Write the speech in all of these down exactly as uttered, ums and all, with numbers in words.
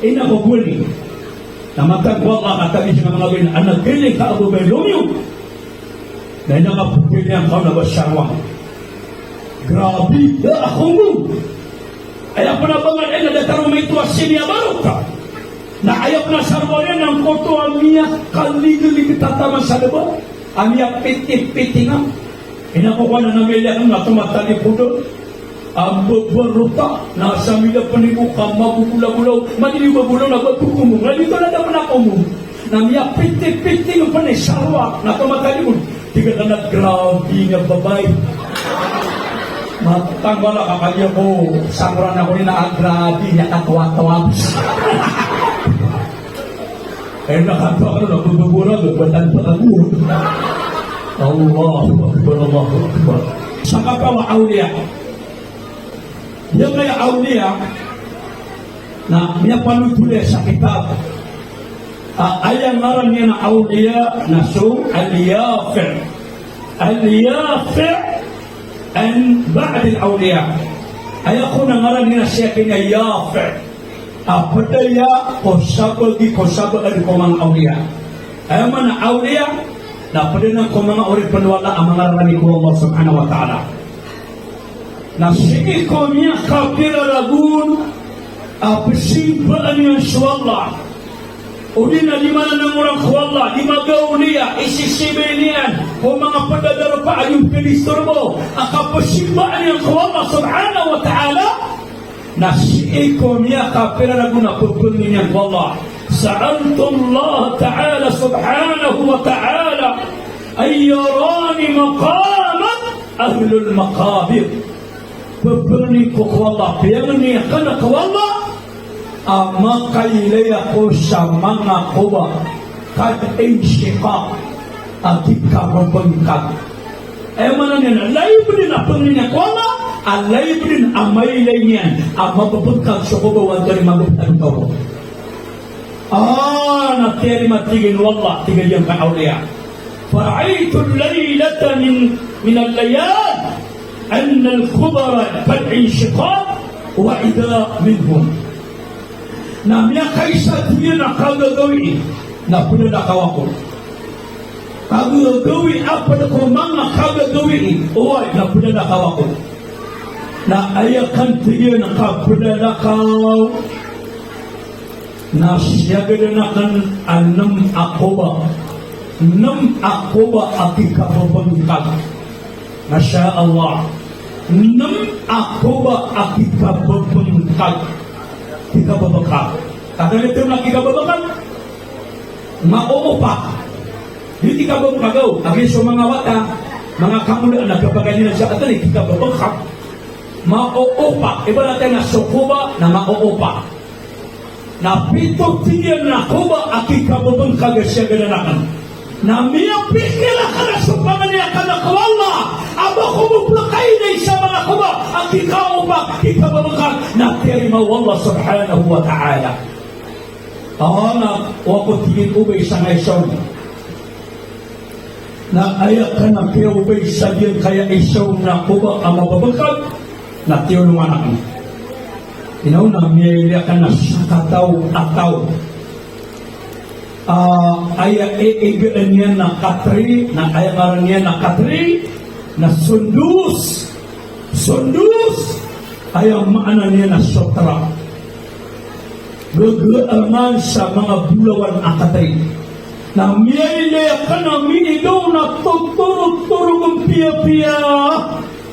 Ina ko gowani. Na mataan ko Allah a katawan sa manga gawii na anak ini ka Abu Bailomio. Na ina ka putini ang kauna ba sarwang. Grabe, da a konggo. Aya pn a bangal ina da taro maito a sini a barok. Na aya pn a sarwang iyan na angkoto a miyakaliglig tataman sa daba. A miyapitipitinga. Ina ko kowan na miyaliya na tomatalipod. Ambabarota, na sa miyapanibo ka mabobolabola, madidi babolaw na ba kokomong, na di to na da pn a komong. Na miyapitipiting pn i sarwang, na tomatalipod. Tig a kna, grabe niyan babay. Mataan ko Allah a kagiya ko sangoran ako ini na a grabe niyan katowa-towa. Aya na katowa ko na bababora, babatan pa ako. Allahu Akbar, Allahu Akbar. Sa kapawa awliya. Giyangkaya awliya, na miyapanothol iyan sa kitab. A, aya ngaran iyan a awliya na so Al-Yafi'. Al-Yafi' an ba'd al-awliya. Aya kon a ngaran iyan a siya kini a Yafi'. A pd aya ko sabagi ko sabaad ko manga awliya. Aya maana a awliya, na pd anan ko manga oripn o Allah a mangararani ko Allah subhanahu wa ta'ala. Na sii ko miyakapira ragon a pzimbaan iyan so Allah. Odi na di mananangoran ko Allah, di magawliya, isisibay niyan ko manga pd a darpa a di pkadisturbo a kapzimbaan iyan ko Allah subhanahu wa ta'ala. Na sii ko miyakapira ragon a pphangni niyan ko Allah. Sa'altu Allah ta'ala subhanahu wa ta'ala an yuriyani maqama ahlil maqabir. Pphangni ko ko Allah, piyangni akn ko Allah a makailay ako sa manga koba, qad inshaqqat, a kikababngkag. Aya maana niyan, lay bo dn a pangni niyan ko Allah, a lay bo dn a mailay niyan a mababngkag so koba o antonaa i mababngkag o koba. A, na tiyarima, tig iyan, o Allah, tig iyan, ka awliya. Fara'aytu laylatan min, min al-layal anna al-qubura qad inshaqqat wa idha minhum. Na miyakaisa, tig iyan, a kagagawii na pdalakaw ako. Kagagawii a pd ko manga kagagawii, oway, na pdalakaw ako. Na aya kn, tig iyan, a kapdalakaw na siyagadan akn a nm a koba. Nm a koba a kikababngkag. Masha Allah. Nm a koba a kikababngkag. Kikababngkag. Kagiya tano na kikababngkag. Maoopak. Di kikababngkag, o. Kagiya so manga wata, manga kamoda na kapakay iran sa katharo i kikababngkag. Maoopak. Ibarat iyan na so koba na maoopak. Na pito, tig iyan, a koba a kikababngkag a siyagadan akn. Na miyapikir akn a so pangni akn ko Allah a ba ko bo pkailay sa manga koba a kikaoopak, kikababngkag, na tiyarima o Allah subhanahu wa ta'ala. Awa na, o ako, tig iyan, o ba isa nga isa on. Na aya kna kiyaobay sa giyangkaya isa on a koba a mababngkag, na tiyolongan akn. Inaw na miyailay akn a sakataw a taw. A, aya iigaan iyan a katri, na aya ngaran iyan a katri na Sundus. Sundus, aya maana niyan na sutra. Gagaangan sa manga bolawan a katri. Na miyailay akn a minigaw na totorotorogen piyapiya.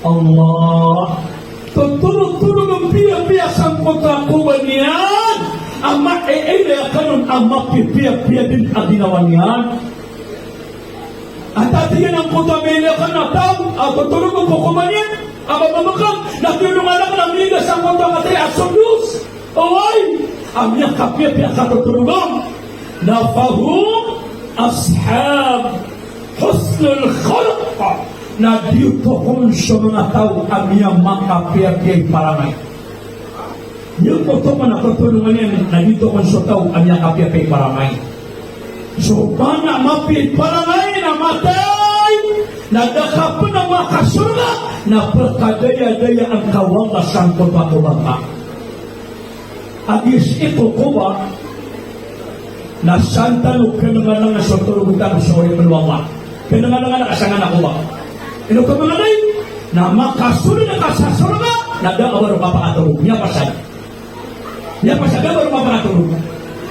Allah. Totorotorogen piyapiya sangkoto a koba niyan. A maiilay akn on a mapipiyapiya dn a ginawa niyan. Antaa, tig iyan, angkoto a miyailay akn a taw a totorog ko koba niyan a mababngkag, na tiyolongan akn a minigaw sangkoto a katri a Sundus. Oway, a miyakapiyapiya a katotorog on. Na fahum ashab husnil khuluq. Na giyoto kon so manga taw a miyamakapiyapiya i parangay. Giyoto kon a katolongan iyan na giyoto kon so taw a miyakapiyapiya i parangay. So manga mapiya i parangay na matay, na da ka pn a makasorga, na pkadayadayaan ka o Allah sangkoto a koba ngka. A giya sii ko Quba, na san tano khananganan so torog tano sa oripen o Allah. Khananganan a sangan a Quba. Ino khananganan? Na makasold ka sa sorga, na da a ba ron kapakatorog. Miyapasad. Miyapasad, da a ba ron kapakatorog.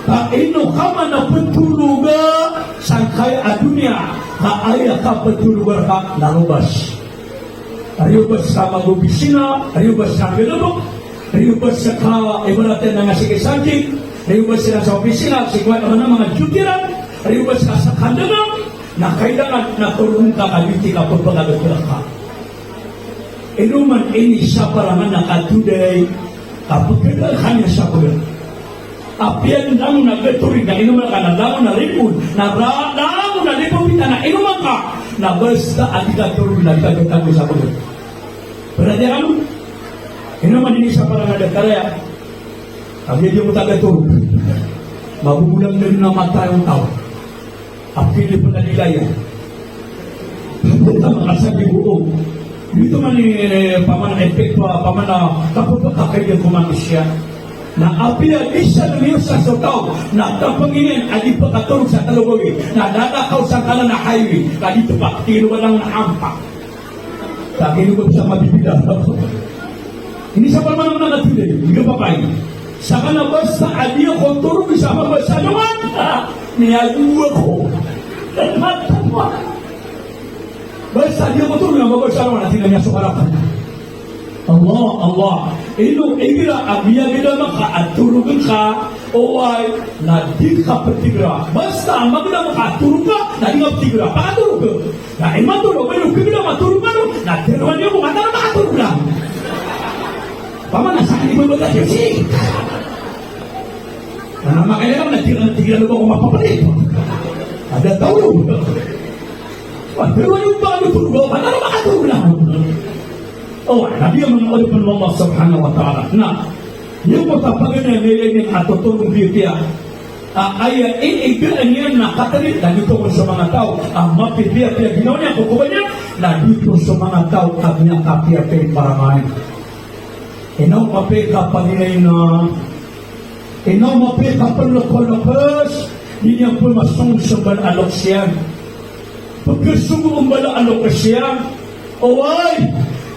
Ka ino ka man a ptoroga sangkaya a doniya, ka aya kaptoroga rka na lobas. Riyobas ka mag-opisina, riyobas ka galebek, riyobas ka ibarat iyan na nga sii ki sakit, riyobas ka sa opisina, sii ko manga, manga duty ran, riyobas ka sa kandengang, na kailangan na torogen ka ka diti ka pepakadekela ka. Ino man ini sa parangan a katoday, ka pekeda kaniyan sa pegel. Apiya langon a gatorig na inoman ka, na langon a lipon, na ra-, langon a lipon pita na inoman ka, na basta a di ka torog na di ka gatago sa pegel. Berarti ano? Ino man ini sa parangan a da karaya. Kagiya di ako taga torog. Mabobolang na rin a mata o taw. Apiya di pen a di laya. Tama ka sa di bo. Di oto man i, eh, paman a epekto, paman a kapepakakaidan ko manosiya. Na apiya di sa lemiyosa so taw, na kapenginen a di pekatorog sa telo gawii. Na dadakaw sangkanan a highway, ka di tepak, tilo ba langon a ampa. Sa kino ba sa mabibida. Ini sa paman a manga tide, di ka papay. Sa kana basta a di ako torog sa mabasa naman. Miyagowa ko. Mata mo. Basta di ako torog na mabasa naman, a tina niya so karapan. Allah, Allah. Ino igira a miyageda maka a torogen ka, oway, na di ka petigra. Basta a mageda maka a torog ka, na di ka petigra. Pakatorog ka. Na imanto na ba iyo kageda matorog ka, na teroan iyo ko mata na makatorog ka. Paman a sakit ibabaga iyo si. Na makailangan na tigilan, tigilan ba ko mapapalit. Ada taw. Pero ano ba, ano po ba? Ano ba, ano ba? O, na di a manga oripen o Allah subhanahu wa ta'ala. Na, iyo ko tapagan a miyalingin a totorog piyapiya. A, aya inigaan iyan na katarit na giyoto so manga taw a mapipiyapiya ginawa niyan ko kobor iyan, na giyoto so manga taw a miyakapiyapiya i parangayan. Ino mapiya i kapaginay na Ino mapiya i kapenlekolekes, di niyan pemasong so mbala a loks iyan. Pekesong o mbala a loks iyan. Oway,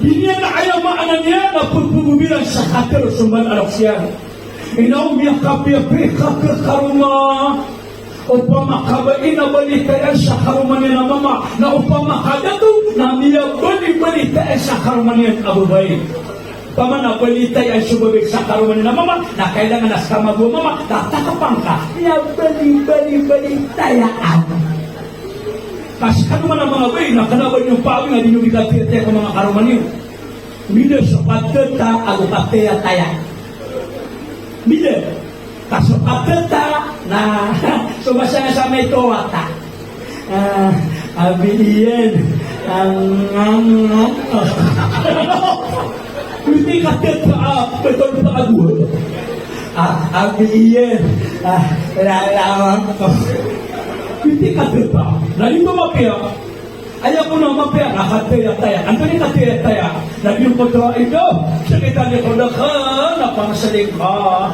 di niyan na aya maana niyan na pepegobiran sa kater so mbala a loks iyan. Ino miyakapiyapiya i kakekaroma. Opama ka ba ina balitayaan sa karoma niyan a mama, na opama ka dato, na miyabalibalitayaan sa karoma niyan a babay. Opama na balitayaan so babay sa karoma niyan a mama, na kailangan na ska mago a mama, na takapangka. Miyabalibalitayaan. Ka ska man a manga babay, na kena ba niyo paawinga, di niyo di katiyatiya ko manga karoma niyo. Mida so kateta ago katiyataya. Mida. Ka so kateta na so basa na sa mito wata. Ah, abi iyan. Ang, ang, ang. Hindi kateta, ah, betul pa ago. Ah, abi iyan. Ah, lalawang ko. Hindi kateta. Na di to mapiya. Aya ko na mapiya na katiyataya. Antonaa i katiyataya? Na di ko to ito. Sakit a di ko na ka, na pangsaling ka.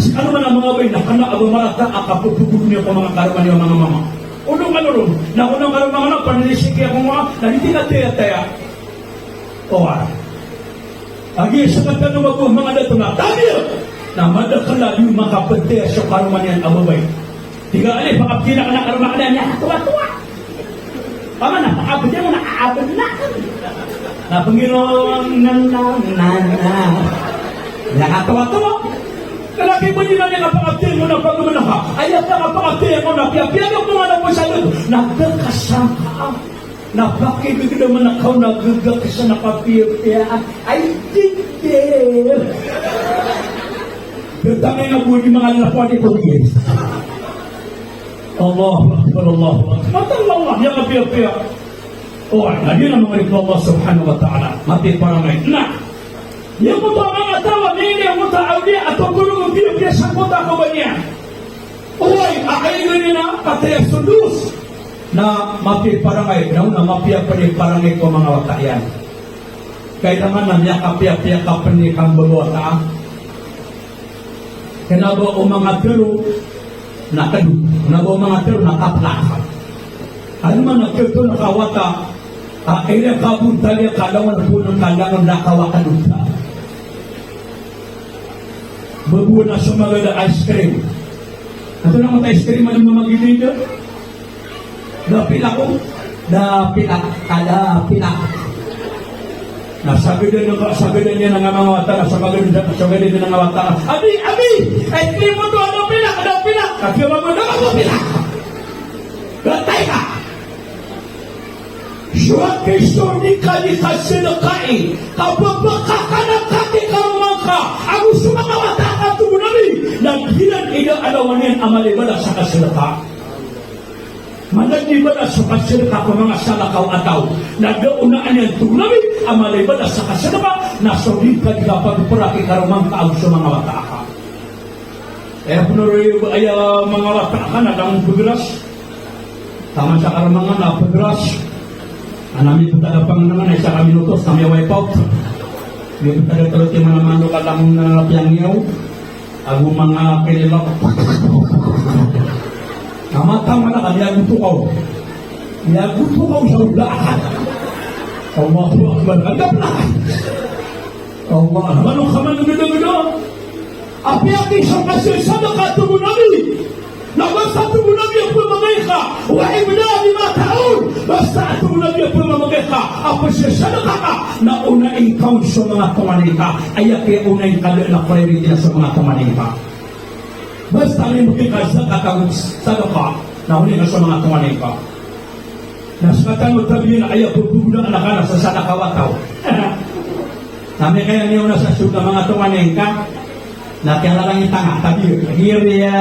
Sa ano man a manga babay na kena a ba marata a kapepegod niyo ko manga karoma niyo a manga mama. Odong ka doron. Na ko na karoma ka na panlisiki ako nga. Na di ti katiyataya. Oway. Agi sa katano ba ko manga dato na tabiya. Na madakel a di makapetiya so karoma niyan a babay. Tig a, "Ali, pakapetiya ka na karoma ka niyan, miyakatoatoa." Paman na pakapetiya mo na aabel na. Na pengilong na, na, na, na. Miyakatoatoa. Kena ki ba di na niyan pakapetiya mo na pagmena ka. Aya ka pakapetiya mo na piyapiya mo na po sa dato. Na pekasangka. Na pakibigay naman ako na gagak sa nakapiyapiyaan. Ay, tigil. Datang na bo di manga lalaki ko, yes. Allahu Akbar, Allahu Akbar. Matang Allah, ya kapiyapiya. O, na di na manga ito Allah subhanahu wa ta'ala. Mati para may. Na, ya ko to manga tawa, nini, ya ko to awliya, ato guru, piyapiya sa kota ko ba niya? Oway, a kailangan iyan na pataya so dos. Na mapiya i parangay, na o na mapiya pen i parangay ko manga wata iyan. Kailangan na miyakapiyapiya ka pen i kambebawata. Kna ba o manga tero na kado, kna ba o manga tero na kaplak. Ano man a kado na kawata, a ira kabon taliya ka langon pon ka langon na kawata dota. Babo na so magada ice cream. Antonaa i ice cream a di mamagidida? Da pilak o, da pilak, ka da pilak. Na sagadan iyan, sagadan iyan a manga wata, na sagadan, sagadan iyan a manga wata. Abi, abi, ice cream oto a da pilak, da pilak. Kagiya mambo na mambo pilak. Gatay ka. So aki so di ka di kasadakay, ka ba ba ka kna kaki karoma ngka ago so manga wata a kato bo Nabi, na giyanan i da a lawan iyan a mala i balas sa kasadaka. Mala i balas sa kasadaka ko manga salakaw a taw, na da onaan iyan, tig o Nabi, a mala i balas sa kasadaka na so di ka di kapagpra ki karoma ngka ago so manga wata aka. Aya pn ron i aya manga wata aka na langon pgras. Taman sa karoma ngka na pgras. Ana miptad a pangnangan na isa ka minutos na miya-wipe out. Miptad a tlo timan a manok a langon na piyangyaw. Ago manga kililak. Na mata mala ka, miyagoto ka o. Miyagoto ka o sa ola. Allahu Akbar. Anggap na. Allah, ano ka man gdagda? Apiya ki so kasadaka, tig o Nabi. Na basta, tig o Nabi, a pmamagay ka, wa ibda' bima ta'ul. Basta, tig o Nabi, a pmamagay ka a pzasadaka ka, na onai ngka on so manga tonganay ka. Aya kiyaonai ngka dn na priority na so manga tonganay ka. Basta mimagay ka zakat ago sadaka, na onai ngka so manga tonganay ka. Na skano tabiya na aya pphagona a kna sa sadaka wata o. Na miyakaya niyo na sa sold a manga tonganay ngka, na kiyalalangi tanga, tabiya. Aya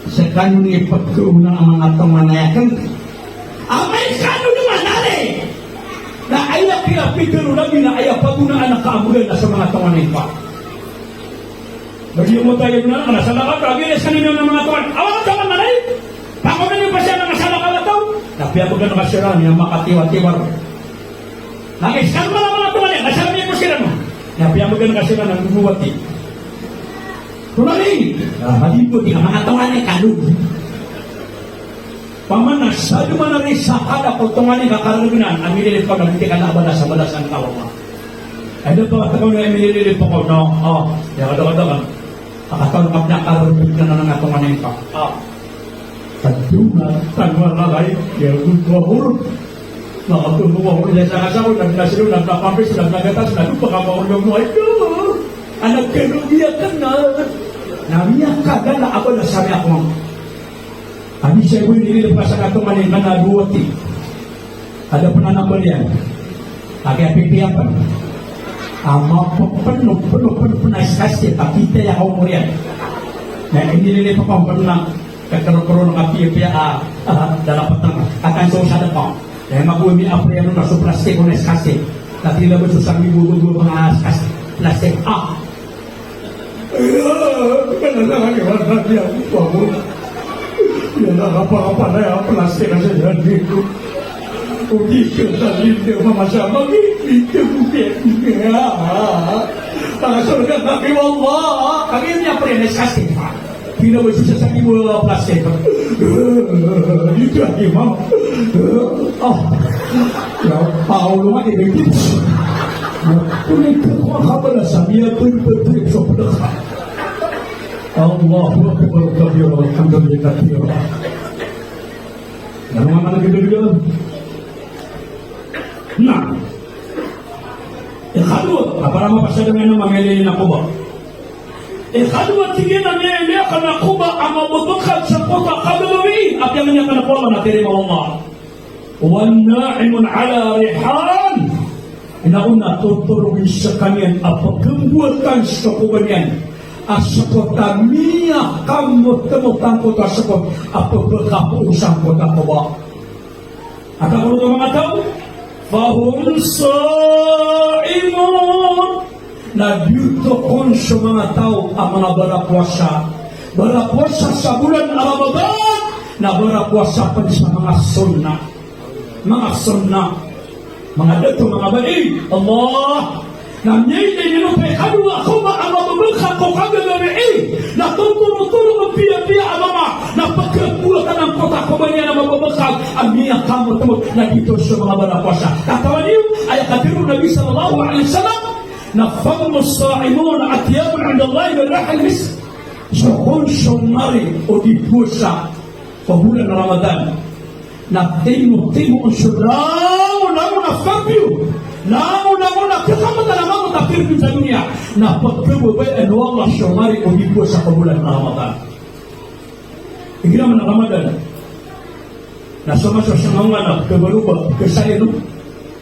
skano niyan pphagona a manga tonganay akn. Amay skano niyan manari. Na aya kiyapikir o Nabi na aya pagonaan a kaamgan na sa manga tonganay ngka. Bagi o mota iyan na, na sadaka, bagi iyan sa niyan na manga tonganay. Awa ka taman na lay. Pakomen iyan pa siya na manga sadaka wata o. Na piyambagan ka siran iyan a makatiwatiwar. Na iskar mala manga tonganay, na siran iyan ko siran. Na piyambagan ka siran a gogowati. Tonganay. Na madibo ti ka manga tonganay ka log. Paman na sadn man a ri sa kada ko tonganay ka kargnan a mililip ka na di ka na balas a balasan ka o Allah. Ay, da pa ka tonganay a mililip ka na, ah, aya kadakadaka. Akatao ka pn a kargnan a tonganay ka. Ah. Sadn na tano a lalay, aya ko wahor. Na kato ko wahor, aya sa kasako, na pnasilo, na pnapampis, na pnagatas, na dopa ka wahor mo, ay, da. Anak kano iya ka na. Na miyakadala a balas a miyakong. Abi sa ibo inililip ka sa katonganay ngka na dowati. Ada pn a nambal iyan. Agi a pipiya pn. Ama pn, pn, pn, pn, pn, a iskasti, pakita iyan ka omor iyan. Na inililip ka pn na kakrokron ka pipiya, ah, ah, dala ptang. Katan so sadaka. Na magomi a priyan na so plastik o na iskasti. Kati laba so sangi bo, bo, bo, pn a iskasti. Plastik. Ah. Aya, kna na kaliwat na di ako pamon. Aya na kapakapalaya plastik a sa dyan dito. O di ka sa dito, mamasama, dito, dito, dito. Pakasorga kami, wallah. Kami niyan premes kasi. Di na ba siya sa dito plastik? Dito, imam. Ah. Ya, Paulo nga, dito. Kunin ko ang kabalasan niya, tuwing pagtrip sa pagkakita. Allahu Akbar kabira, walhamdulillahi kathira. Ano nga man ang ganda-ganda? Na, ikadowa, a para mapasad iyan a mamailay na Quba. Ikadowa, tig iyan a miyailay akn a Quba a mababakad sa koto a kagagawii a piyangan iyan akn ko Allah na tirimaa o Allah. Wa na'imun ala rihan. Ino na totorogn skaniyan a pkhamboatan so koba niyan a sokot a miyakamotmot angkoto a sokot a pphakapoon sangkoto a koba. Ata ko oto manga taw, fahum saimun. Na giyoto kon so manga taw a manga barapowasa. Barapowasa sa bolan a Ramadan, na barapowasa pn sa manga sunnah. Manga sunnah. Manga dato, manga bai. Allah. Na miyailay niyan oto ikadowa a Quba a mababa Ka ko kagagawii, na totorotoro ko piyapiya a mama, na pagkabuwatan angkoto a kobaniyan a mababakag a miyakamotmot, na giyoto so manga bala powasa. Katawan iyo, aya katharo o Nabi sallallahu alaihi wasallam, na fammus sa'imin atyab indallahi min rihil misk. So kon so mari o di powasa ko bolan Ramadan, na timo-timo on so langon-langon a perfume, langon-langon a kakapatan a langon a perfume sa doniya, na pagkababayaan o Allah so mari o di powasa ko bolan Ramadan. Igira man a Ramadan, na so masa sa ngawa na kabaroba, kasali no.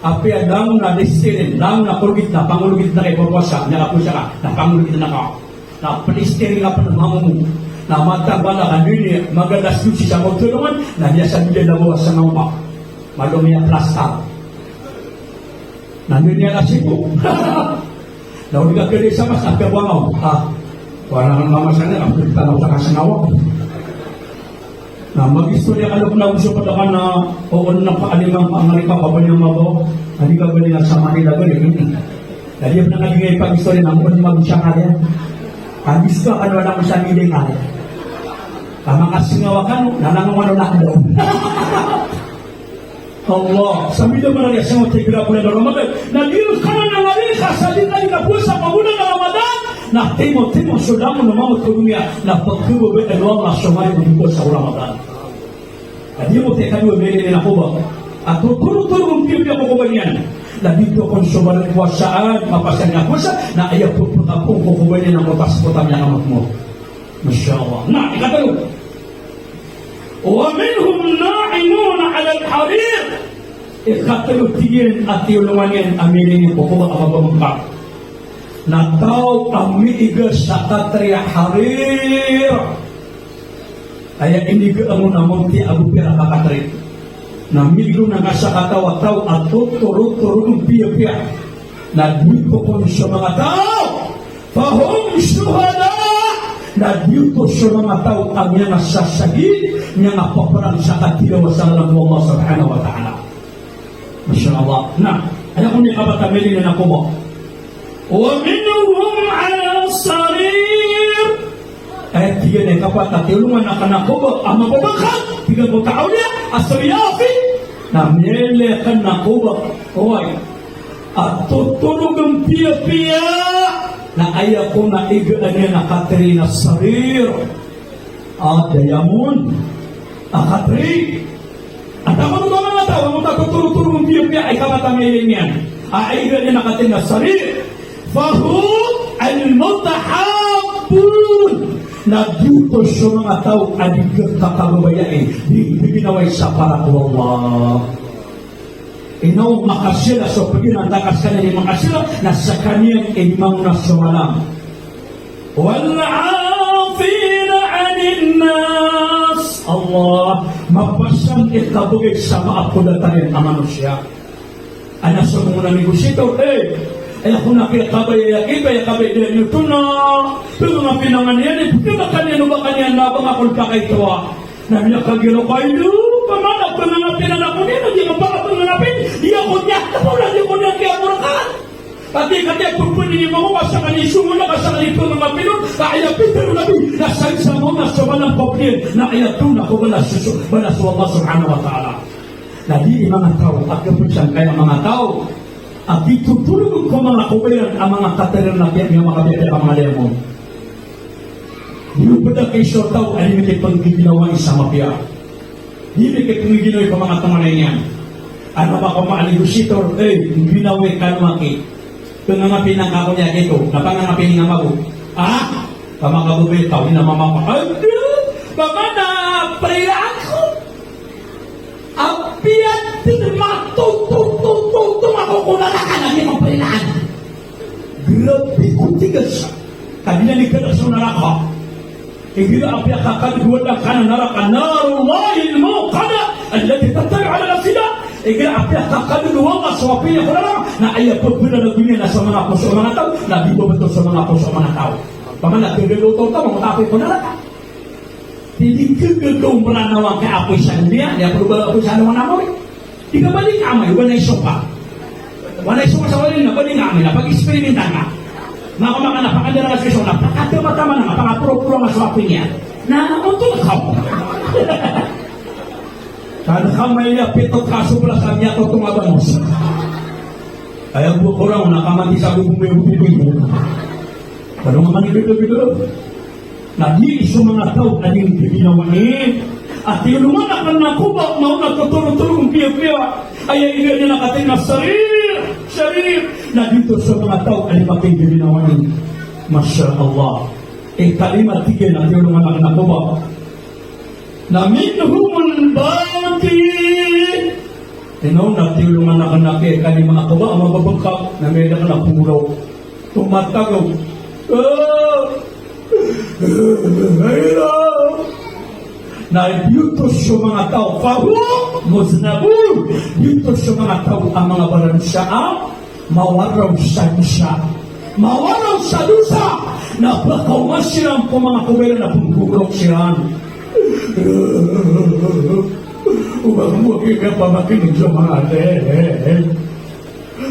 Apiya langon a Listerine, langon a Colgate, na pangologate na ka i powasa, na kapowasa ka, na pangologate na ka. Na pelisterin ka pen a mangomo. Na matag bala ka dini, magadas dun sii sa maotelongan, na miyasabida na bawa sa ngawa. Malo miyaplaster. Na dini a lasipo. Na o di ka kedi sa mas, na kabangaw. Ha? Wala ngan mamasan iyan, kapit ka na sa ngawa. Na mag-istorya ka na so padakan na, o, na pa, alimang pangarika ka ba niyan mabaw, adi ka ba niyan sa Manila ba niyan. Adi ka ba niyan pag-istorya na mo, adi mag-isya ka niyan. Adi ka ba niyan sa Manila. Tama ka singawa ka, no? Na nangaw ka, no, na daw. Allah, sa mida man a riya sa mga tigra bulan Ramadan. Na di ron ka na nangarika sa di ka di ka powasa ko bolan Ramadan. Na timo-timo so langon o mama ko doniya, na pagkababayaan o Allah so mari o di powasa ko Ramadan. Na di mo teka di o mele na koba. A totorotoro ko piyapiya ko kobaniyan. Na di to kon so balan powasaan, mapasad na powasa, na aya pepekapong ko kobaniyan a kotas kota miyakamotmot. Masha Allah. Na, ikatlo. Wa minhum na'imuna 'alal harir. Ikatlo, tig iyan, a tiyolongan iyan a miyailay ko koba a mababangka. Na taw a miiga sa katri a harir. Aya iniga a mona moti a bo pirak a katri. Na miiga on a sakataw a taw a totorotoro ko piyapiya. Na giyoto kon so manga taw. Fahum shuhada. Na giyoto so manga taw a miyangasasagid, miyangapaparang sa katiraw a salalan o Allah subhanahu wa ta'ala. Masha Allah. Na, aya kon i kapat a miyailay na koba. Wa minhum 'alas sarir. Aya tig iyan a ikapat a tiyolongan aken a koba a mababangka, tig iyan o manga awliya, as-sarir. Na miyailay aken a koba. Oway. A totorotoro ko piyapiya. Na aya kon a igaan iyan a katri na sarir. A diamond. A katri. Antaa kon a manga taw a totorotoro ko piyapiya a ikapat a miyailay niyan a igaan iyan a katri na sarir. Fahum al-mutahabbun. Na giyoto so manga taw a di kakakababayai, di, di ginawai sa parak o Allah. Ino makasila so pagina, antaa ka sekaniyan i makasila, na sekaniyan i di mangona so malam. Wal 'afina 'anin nas. Allah, mapasang i kabegay sa maap ko datar iyan a manosiya. Ana so mangona negosito, eh, aya kon a kiyakabaya, aya kiyakabaya niyo oto na, pengapinangan iyan, eh, pengapinangan iyan, na ba nga kon pakaito a. Na miyakagiro ka ino, pamana, pengapinangan ako niyan, na di nga pakapengapi, di ako niyan, di ako niyan kiyamurakan. Pati kati a pepeni ni mama, ka sekaniyan i songon, ka sekaniyan i pengapinangan, ka aya pitero o Nabi, na sa isa mama, so malam ko peniyan, na aya tona ko balas so, balas o Allah subhanahu wa ta'ala. Na di manga taw a kapesan kaya manga taw a di totorotoro ko manga koba iran a manga katri iran a piya, manga kapiyapiya a manga diamond. Di o ped a kaiso taw a di mikipenggiginawa sa mapiya. Di mikipenggiginawa ko manga teman iyan. Ana ba ko manga negositor, eh, ginawa kano aki. Pengangapinang ako niyan gioto, na pangangapinang ako. Ah, pamakababay taw, di na mamapa. Aduh, pamana, parilaan ko. Apiya tig iyan a matototototo ako ko naraka na di maparilaan. Grabe ko tigas. Ka di na di kena so naraka. Igira apiya kakadodon ka na naraka, narullahil muqada, allati tattali'u ala nafsina. Igira apiya kakadodon ka so apiya ko naraka, na aya pepena na doniya na so manga poso o manga taw, na di ba beto so manga poso o manga taw. Pamana, gagagaw taw taw, manga taw ko naraka. Di di gagagaw meranaw angkai a apoy sa doniya, di apoy ba apoy sa doniya na amoy. Di ka balik amay, wanay sopa. Wanay sopa sa wanay na balik amay, na pag-experiment ka. Na kamakan a pakadara ka sii so na pakatamataman a pakaporoporo nga so apoy niyan. Na oto ka. Kan ka maiya pito ka sobra sa miyatotonga bangon. Aya bo korang na kamati sa bo bo bo bo. Kano nga manigdodogdog. Na di so manga taw a di ngka ginawani a tiyolongan akn a koba, maona ko tolotolo ngka piyapiya. Aya ingd iyan na katii na sarir, sarir. Na di oto so manga taw a di ngka ginawani. Masha Allah. Ikalima, tig iyan, a tiyolongan akn a koba. Na minhumul baqi. Ino na tiyolongan akn a kiyakalima a koba a mababngka, na miyada akn a pngolaw. Tomatagaw. Ah! Ay, ah! Na di oto so manga taw, fahum muznabun. Di oto so manga taw a manga baransa a mawaraw sa dosa. Mawaraw sa dosa. Na pakaoma siran ko manga koba iran a pnggogoraok siran. O ba ngka bo a kiyapamakin'g so manga, eh, eh, eh.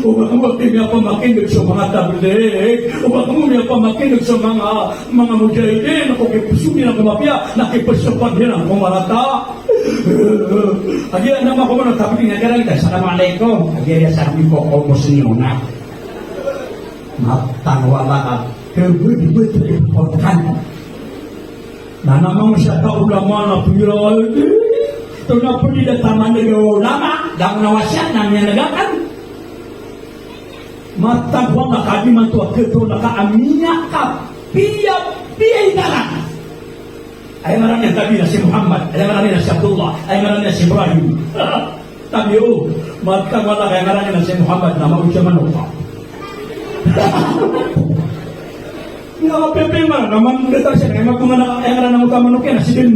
O ba ngka bo a kiyapamakin'g so manga tabligh. O ba ngka bo a kiyapamakin'g so manga, manga mujahidin. Ko kipsong iran ko mapiya, na kipsong iran ko marata. Agi na mako mana tabligh na kira kita, "Assalamualaikum." Agi ya sabi ko, "Ko musliuna." Matang wala ka. Kebet-bet di pokan. Na namang siya ka ulama na pira, eh, to na pwede da taman na ulama, da na wasiat na miyanaga kan. Matag wala ka di man to a keto na ka a miyakapiyapiya i dalan. Aya ngaran iyan tabi na si Muhammad, aya ngaran iyan na si Abdullah, aya ngaran iyan na si Ibrahim. Tabi o, matag wala ka aya ngaran iyan na si Muhammad na mago siya manok. Nga mapipiya man, na manok siya, aya mago nga na, aya ngaran na manok iyan na si Ben.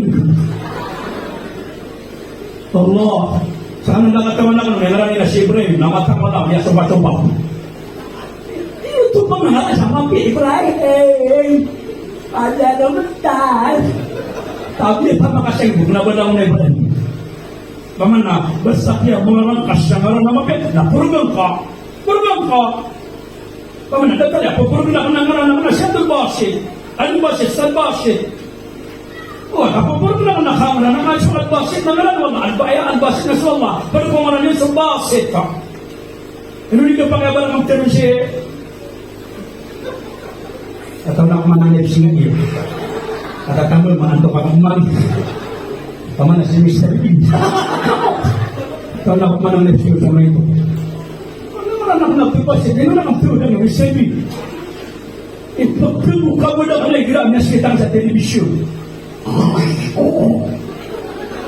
Allah. Sa anan da katawan akn, aya ngaran iyan na si Ibrahim, na matag wala, miyasoba-soba. Iyo to pangala sa mapiya Ibrahim. Ada na mental. Tabi a pamakasay bo na ba daw na Ibrahim. Paman na, basta kiyabangaran ka sa ngaran a mapiya, na porgan ka. Porgan ka. Paman na, datar iyan, paporgan akn a ngaran akn a si Abdul Basit. Abdul Basit, Abdul Basit. O, na paporgan akn a ngaran akn a si Abdul Basit, na ngaran o Allah. Al-Ba-, aya Al-Basit na so Allah. Pd ko ngaran iyan so Basit, ha? Ino di ka pakay a ba rakn tero si Ataw na ko man a F C nga iyo. Kata tambol, maantok ako man. Paman na si Mister Bean. Ataw na ko man a F C nga sa maito. Ano man anak na tupa si Bean, ano na kang tuwa na Mister Bean? Ipagkabuka mo na ka na igira, miyas kitang sa telebisyon.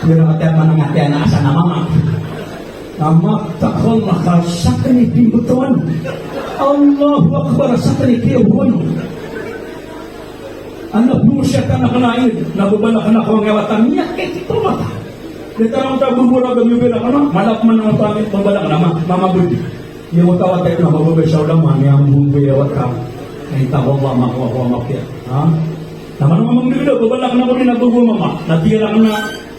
Pero ati a manangati a na asa na mama. Mama, takol na ka sakn i pimbotowan. Allahu Akbar, sakn i kiyabowan. Ana bo siya ka na kna i, na bo ba na kna ko ngewatan niya, kay ti pamata. Di tara mo ta bo bo ra ba miyo ba na kna, malap man ang pamit, bo ba na kna, ma-, mama bo di. Iyo ko tawat na mababay sa ulama, niyan bo bo iyawat ka. Ay, tawallah, makuha ko mapiya. Ha? Na mano mamang dito, babalak na ko rin na bago mama. Na tiga na ka na,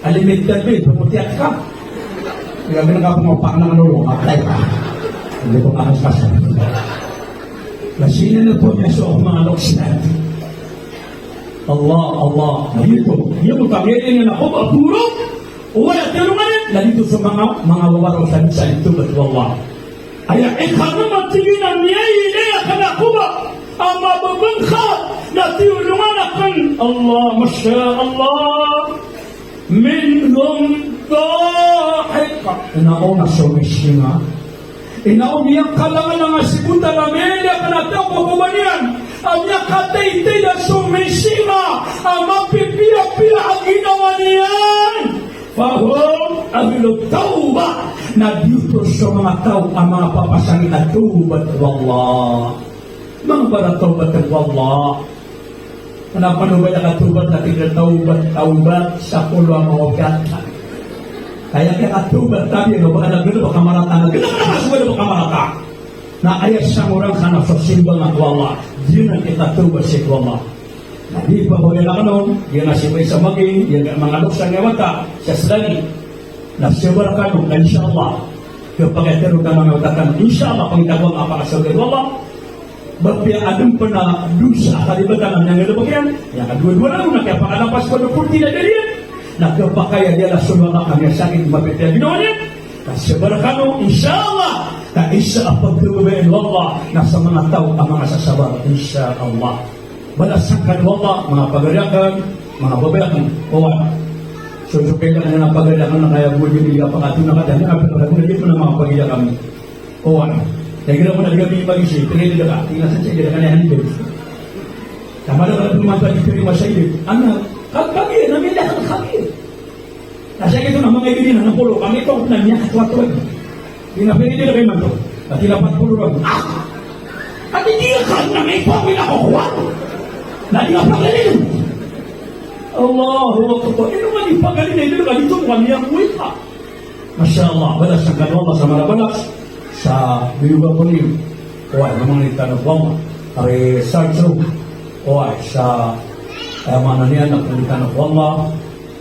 alimit ka rin, pamutiyak ka. Tiga ka na ka pumapak na ka lolo, apply ka. Hindi ko makaspas. Na sino na po niya so mga loks natin? Allah, Allah. Na yun po. Yun po, pag-iingin ako, pagpuro. O wala, tinulungan na. Na dito sa mga, mga wawaraw sa, sa ito, ba't wallah? Aya ikanm a tig iyan a miyailay akn a koba a mababngka na tiyolongan akn. Allah, masha Allah. Minhum dahiq. Ina o na so misinga. Ina o miyakalangalanga sii ko taw a miyailay akn a taw ko koba niyan a miyakataytay a so misinga a mapipiyapiya a ginawa niyan. Fahum ahlut tawbah, na giyoto so manga taw a manga papasang a tawbat ko Allah. Manga paratawbat ko Allah. Kna pn o ba aya katawbat na tig iran tawbat, tawbat, sapolo a manga ogat. Aya katawbat tabiya, o ba ka na galbk a marata, na galbk a marata. Na aya sangorang ka na so simba nga ko Allah. Giyanan i katawbat sii ko Allah. Na di pabagay akn on, giyanan a simba i sa maging, giyanan a manga loks a ngewata sa slani. Na sabar kano, insha Allah. Kapakay tero ka manga wata kano, insha Allah, pangita ko Allah, pakasabar ko Allah. Ba piya adn pn a dosa a kalibatan a miyanggalbk iyan, aya kadowa-dowa na ron na kiyapakalapas ko a dokorti na daliyan, na khapakay a diyala so manga kamiya sakit, mapipiya ginawa niyan. Ka sabar kano, insha Allah. Ka isa a pagkababayaan o Allah na sa manga taw a manga sasabar, insha Allah. Balasan kano o Allah, manga pagari akn, manga babay akn, oway. So, so kailangan na pagari akn na kaya bo di kapakatona ka, dn a pagari akn, di ko na manga pagari akn. Oway. Kaya igira ko na di kami pag-isip, pwede ka, tingnan sa siya, di ka na handle. Sama da ka na pumasa di pwede masaya. Ano? Kag-, kag-, na may lahat kag-, Na sii ko na manga ibili na napolo, kami to na miyakatwatwad. Di na pwede na kayo man to. Pati na patpolo ragon. Ah! Pati di ka na may pamilya ko kuwan. Na di ka pagaling. Allahu Akbar. Ino man di pagaling na ino ka dito mo kami ang uwi pa. Masha Allah, balasan kano o Allah sa mala a balas sa biyuga ko niyo. Oway, mamangni tano ko Allah. Ari sa Ojro. Oway, sa, eh, maana niyan na pangni tano ko Allah.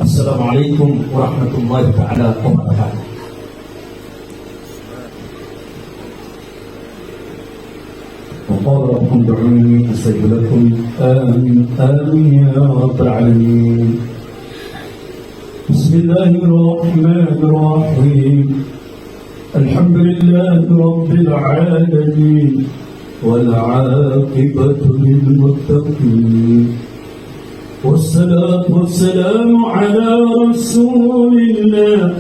Assalamu alaikum warahmatullahi ta'ala wabarakatuh. وقال ربكم ادعوني أستجب لكم. آمين، آمين يا رب العالمين. بسم الله الرحمن الرحيم. الحمد لله رب العالمين. والعاقبة للمتقين. والصلاة والسلام على رسول الله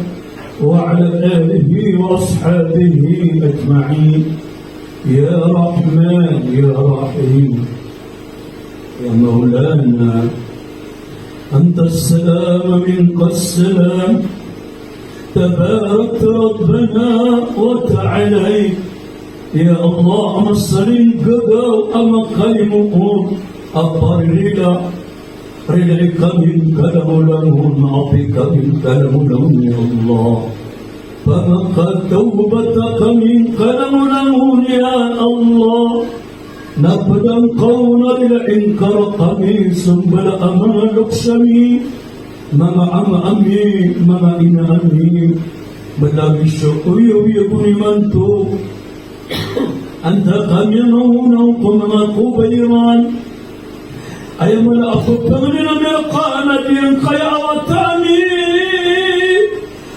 وعلى آله وأصحابه أجمعين. يا رحمن يا رحيم. يا مولانا، أنت السلام منك السلام، تباركت ربنا وتعاليت. Ya Allah, a masa a gagaw a makalimoon a paririla, rilai kami kalangolangon, maapi kami kalangolangon, ya Allah. Pamakatawbata kami kalangolangon, ya Allah. Na pd angka on a rilai ngka rkami so mbala a manga loks ami, manga ama ami, manga ina ami, mlagid so oyagoyag on imanto. Antaa kami a maona ko manga koba iran. Aya mala a pphangnin ami rka na di ngka aya awata ami.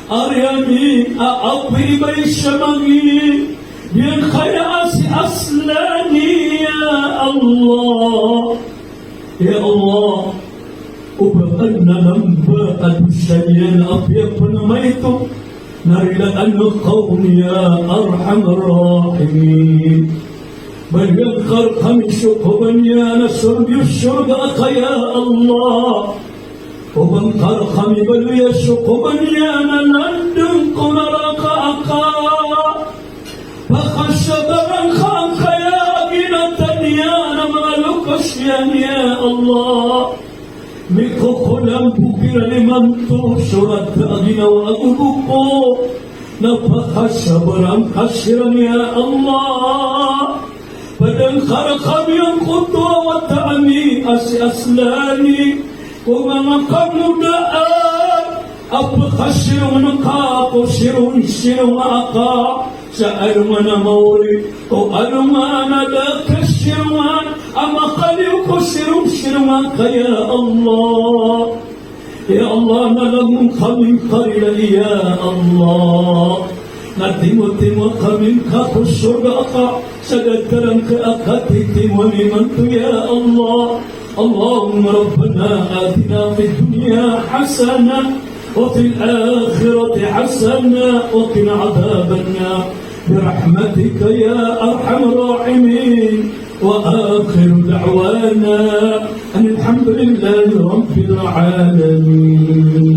Ari ami a apiya i ba isa mangni. Di ngka aya asiaslan, ya Allah. Ya Allah, o ba adn a lamba a dosa niyan a apiya pn a maito na rilaan ka on, ya Arhamar Rahimin. Ba rilaan ka rkami so koba niyan a sorga, sorga ka, ya Allah. O ba ngka rkami baloya so koba niyan a nandang ko naraka aka. Pakasabaran ka angkaya a ginata niyan a manga loks iyan, ya Allah. Mikokolambo kiran imanto so rata a ginawa ago boko. Na pakasabaran ka siran, ya Allah. Pd angka rkami angkoto a wata ami a si Aslani ko manga kangodaan a pkhasirong ka ko sirong-sirong aka sa alongan a maori ko alongan a da kasirongan a makaliyo ko sirong-sirong aka, ya Allah. Ya Allah, na langon kami ngka rilai, ya Allah. Na timotimo kami ngka ko sorga aka sa datar angkai a katitimo ami imanto, ya Allah. اللهم ربنا آتنا في الدنيا حسنة وفي الآخرة حسنة وقنا عذاب النار. برحمتك يا أرحم الراحمين. وآخر دعوانا أن الحمد لله رب العالمين.